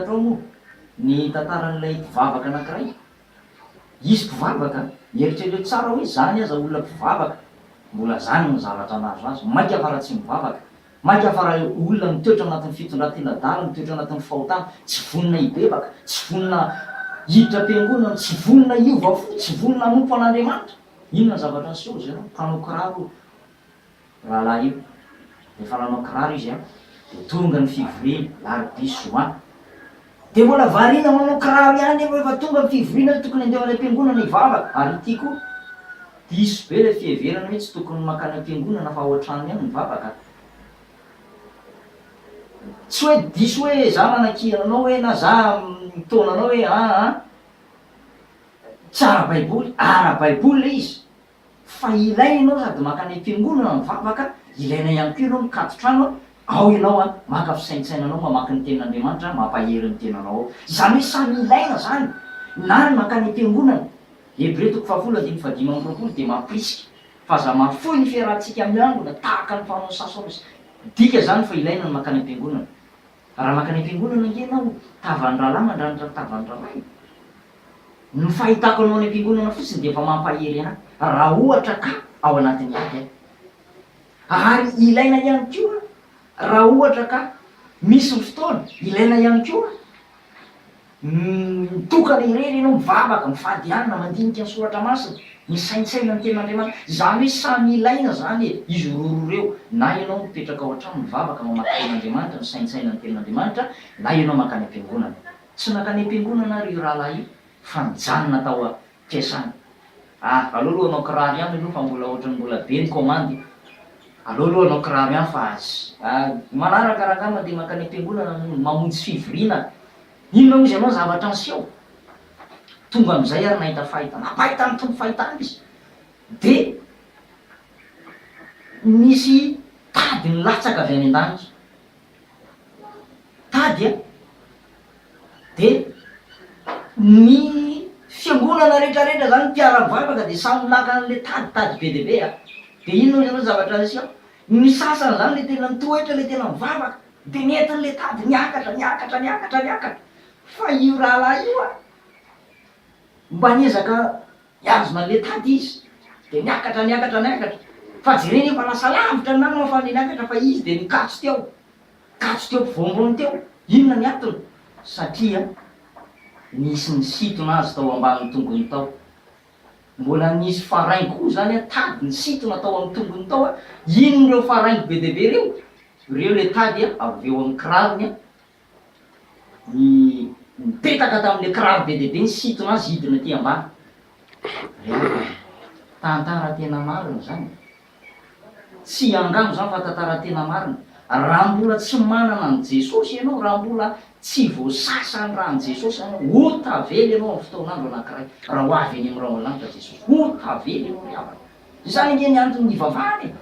Fantatrao moa ny tantaran'ilay mpivavaka anankiray? Izy mpivavaka, eritrereto tsara hoe zany aza olona mpivavaka, mbola zany ny zavatra nahazo azy, mainka fa raha tsy mivavaka, mainka fa raha olona mitoetra anatin'ny fitondran-tena adala, mitoetra anatin'ny fahotana, tsy vonona hibebaka, tsy vonona hiditra am-piangonana, tsy vonona hiova fo, tsy vonona hanompo an'Andriamanitra. Inona ny zavatra niseho ry zareo? Mpanao kiraro rahalahy io. Rehefa nanao kiraro izy an, dia tonga ny fivoriana, alarobia sy zoma. Dia mbola variana manao kiraro ihany nefa efa tonga ny fivoriana tokony handeha any am-piangonana hivavaka. Ary ity koa, diso be ilay fiheverana hoe tsy tokony mankany am-piangonana fa ao an-trano ihany mivavaka. Tsy hoe diso hoe za manakiana anao hoe na za mitaona anao hoe aa tsy ara-baiboly, ara-baiboly ilay izy. Fa ilaina ianao sady mankany am-piangonana mivavaka, ilaina ihany koa ianao mikaton-trano, ao ianao maka fisaintsainanao, mamaky ny tenin'Andriamanitra, mampahery ny tenanao ao. Izany hoe samy ilaina izany, na ny mankany am-piangonana, Hebreo toko fahafolo andininy fahadimy amby roapolo dia mampirisika fa aza mahafoy ny fiarahantsika miangona tahaka ny fanaon'ny sasany. Midika izany fa ilaina ny mankany am-piangonana. Raha mankany am-piangonana ange ianao, tavan'ny rahalahy mandranitra ny tavan'ny rahalahy. Ny fahitako anao any am-piangonana fotsiny dia efa mampahery ahy raha ohatra ka ao anatin'ny ady aho. Ary ilaina ihany koa raha ohatra ka misy ny fotoana, ilaina ihany koa mitokana irery ianao mivavaka, mifady hanina, mandinika ny soratra masina, misaintsaina ny tenin'Andriamanitra. Izany hoe samy ilaina izany e, izy roroa ireo, na ianao mipetraka ao an-trano mivavaka, mamaky tenin'Andriamanitra, misaintsaina ny tenin'Andriamanitra, na ianao mankany am-piangonana. Tsy nankany am-piangonana ary io rahalahy io fa nijanona tao am-piasana. Ah, aleo aloha hanao kiraro ihany aloha fa mbola ohatran'ny mbola be ny kaomandy. Aleo aloha hanao kiraro ihany fa ah, manaraka rangahy mandeha mankany am-piangonana, mamonjy fivoriana. Inona hozy ianao ny zavatra niseho? Tonga amin'izay ary nahita fahitana. Nampahitan'ny Tompo fahitana izy. Dia nisy tady nilatsaka avy any an-danitra. Tady a! Dia ny fiangonana rehetra rehetra zany mpiara-mivavaka dia samy naka an'ilay tady, tady be dia be a! Dia inona hoy ianao zavatra niseho? Ny sasany zany ilay tena nitoetra, ilay tena mivavaka, dia nentin'ilay tady niakatra, niakatra, niakatra, niakatra. Fa io rahalahy io a, mba niezaka nihazona an'ilay tady izy, dia niakatra, niakatra, niakatra. Fa jerena efa lasa lavitra ny namana fa niakatra fa izy dia nikatso teo. Katso teo ampovoambony teo. Inona ny antony? Satria nisy nisintona azy tao ambanin'ny tongony tao. Mbola nisy faraingo koa izany an, tady nisintona tao amin'ny tongony tao an. Inona ireo faraingo be dia be ireo? Ireo ilay tady an, avy eo amin'ny kirarony an, ny nipetaka tamin'ilay kiraro be dia be nisintona azy hidina aty ambany. Ry havana, tantara tena marina izany. Tsy angano izany fa tantara tena marina. Raha mbola tsy manana an'i Jesosy ianao, raha mbola tsy voasasa ny ràn'i Jesosy ianao, ho tavela ianao amin'ny fotoan'andro anankiray, raha ho avy eny amin'ny rahona lanitra Jesosy. Ho tavela ianao ry havana. Izany ange ny antony nivavahana e!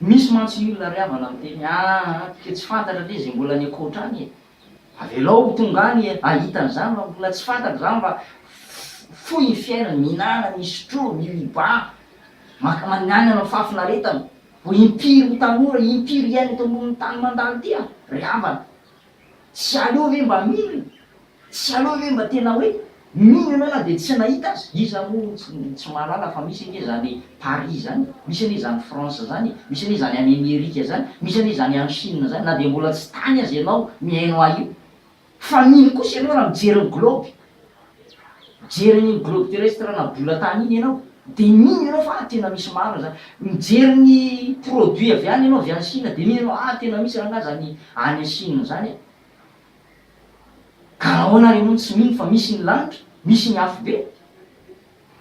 Misy mantsy ny olona ry havana miteny, aa, ke tsy fantatra ve izay mbola any ankoatra any e! Avelao ho tonga any hahita an'izany fa mbola tsy fantatra izany fa fohy ny fiainana, mihinana, misotroa, milibà, maka manana ny fahafinaretana, vao impiry ho tanora, impiry hiaina eto ambonin'ny tany mandalo ity a! Ry havana, tsy aleo ve mba mino e? Tsy aleo ve mba tena hoe mino ianao na dia tsy nahita aza? Iza moa tsy mahalala fa misy anie izany Paris izany e, misy anie izany France izany e, misy anie izany any Amerika izany, misy anie izany any Chine izany, na dia mbola tsy tany aza ianao mihaino ahy io. Fa mino kosa ianao raha mijery ny globe, mijery an'iny globe terrestre na bola-tany iny ianao, dia mino ianao fa ah tena misy marina izany. Mijery ny produit avy any ianao, avy any Chine, dia mino ianao ah tena misy rangahy izany any Chine izany e. Ka ahoana ary ianao no tsy mino fa misy ny lanitra, misy ny afobe?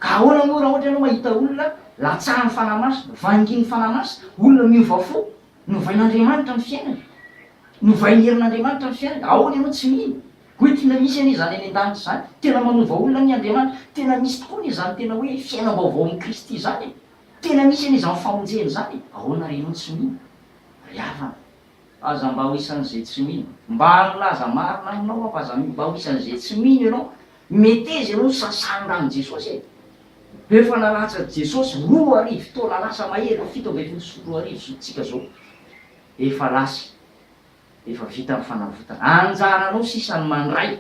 Ka ahoana moa raha ohatra ianao mahita olona latsahan'ny Fanahy Masina, vangin'ny Fanahy Masina, olona miova fo, novain'Andriamanitra ny fiainany, novain'ny herin'Andriamanitra ny fiainany, ahoana ianao tsy mino? Hoe tena misy anie izany any an-danitra izany, tena manova olona anie Andriamanitra, tena misy tokoa anie izany tena hoe fiainam-baovao amin'i Kristy izany e! Tena misy anie izany famonjena izany e! Ahoana ary ianao tsy mino? Ry havana. Aza mba ho isan'izay tsy mino. Mba milaza marina aminao aho fa aza mba ho isan'izay tsy mino ianao. Meteza ianao sasan'ny ran'i Jesosy e! Efa nalatsaky Jesosy 2000 taona lasa mahery 2017 tsika zao. Efa lasa. Efa vita ny fanavotana. Anjaranao sisa ny mandray.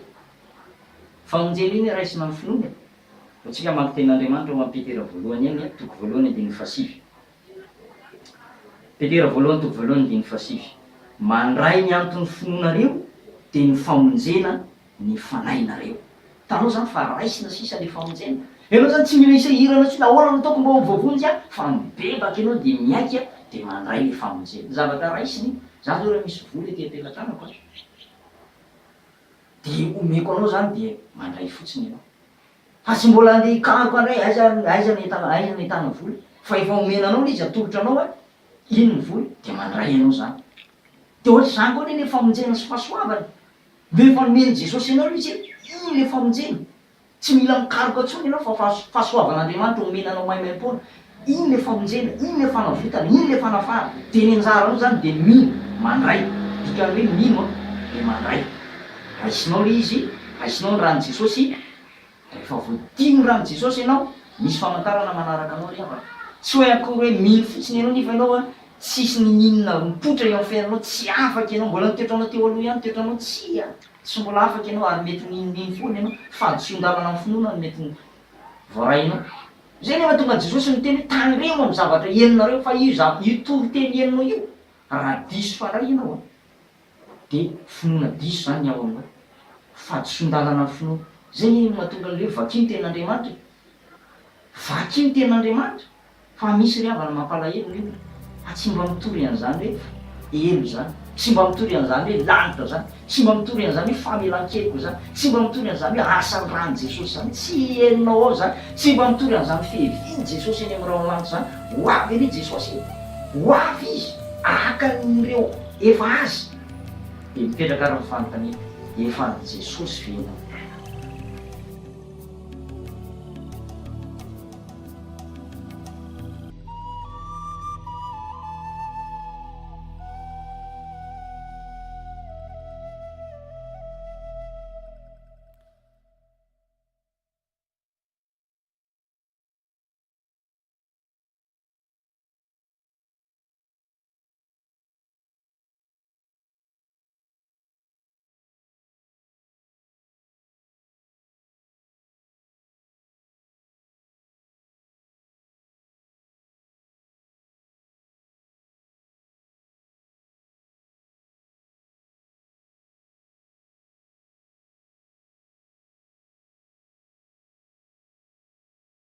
Famonjena iny raisina amin'ny finoana e. Antsika mamaky tenin'Andriamanitra ao amin'ny Petera voalohany ihany, toko voalohany andininy fahasivy. Petera voalohany toko voalohany andininy fahasivy. Mandray ny anton'ny finoanareo dia ny famonjena ny fanahinareo. Hitanao izany fa raisina sisa ilay famonjena. Ianao izany tsy mila hisahirana intsony, ahoana no ataoko mba ho voavonjy aho? Fa mibebaka ianao dia miaiky dia mandray ilay famonjena. Zavatra raisina io. Za zao raha misy vola ety am-pelatanako an, dia omeko anao izany dia mandray fotsiny ianao. Fa tsy mbola andeha hikaroka indray aiza aiza no ahitana aiza no ahitana vola. Fa efa omena anao ilay izy, atolotra anao an, iny ny vola, dia mandray ianao izany. Dia ohatr'izany koa anie ilay famonjena sy fahasoavana. Rehefa nomen'i Jesosy anao ilay izy, iny ilay famonjena. Tsy mila mikaroka intsony ianao fa fahasoavan'Andriamanitra omena anao maimaimpoana. Iny ilay famonjena, iny ilay fanavotana, iny ilay fanafahana. Dia ny anjaranao izany dia mino, mandray. Dikan'ny hoe mino an, dia mandray. Raisinao ilay izy, raisinao ny ran'i Jesosy. Rehefa voadino ny ran'i Jesosy ianao, misy famantarana manaraka anao ry havana. Tsy hoe akory hoe mino fotsiny ianao nefa ianao an, tsisy ninininona mipoitra eo amin'ny fiainanao, tsy afaka ianao, mbola ny toetranao teo aloha ihany ny toetranao, tsia, tsy mbola afaka ianao ary mety ninonino foana ianao, fahadisoan-dalana amin'ny finoana no mety voarainao. Izay no mahatonga an'i Jesosy niteny hoe tandremo amin'ny zavatra henonareo fa io zava, io toriteny henonao io, raha diso fandray ianao an, Dia finoana diso izany ny ao aminao. Fahadisoan-dalana ny finoana. Izay anie no mahatonga an'ilay hoe vakio ny tenin'Andriamanitra e. Vakio ny tenin'Andriamanitra. Fa misy ry havana mampalahelo ny olona fa tsy mba mitory an'izany hoe helo izany, tsy mba mitory an'izany hoe lanitra izany, tsy mba mitory an'izany hoe famelan-keloka izany, tsy mba mitory an'izany hoe asan'ny ran'i Jesosy izany, tsy henonao ao izany, tsy mba mitory an'izany fihevian'i Jesosy eny amin'ny rahon'ny lanitra izany. Ho avy anie Jesosy e! Ho avy Izy haka an'ireo efa Azy. Dia mipetraka ary ny fanontaniana, efa an'i Jesosy ve ianao?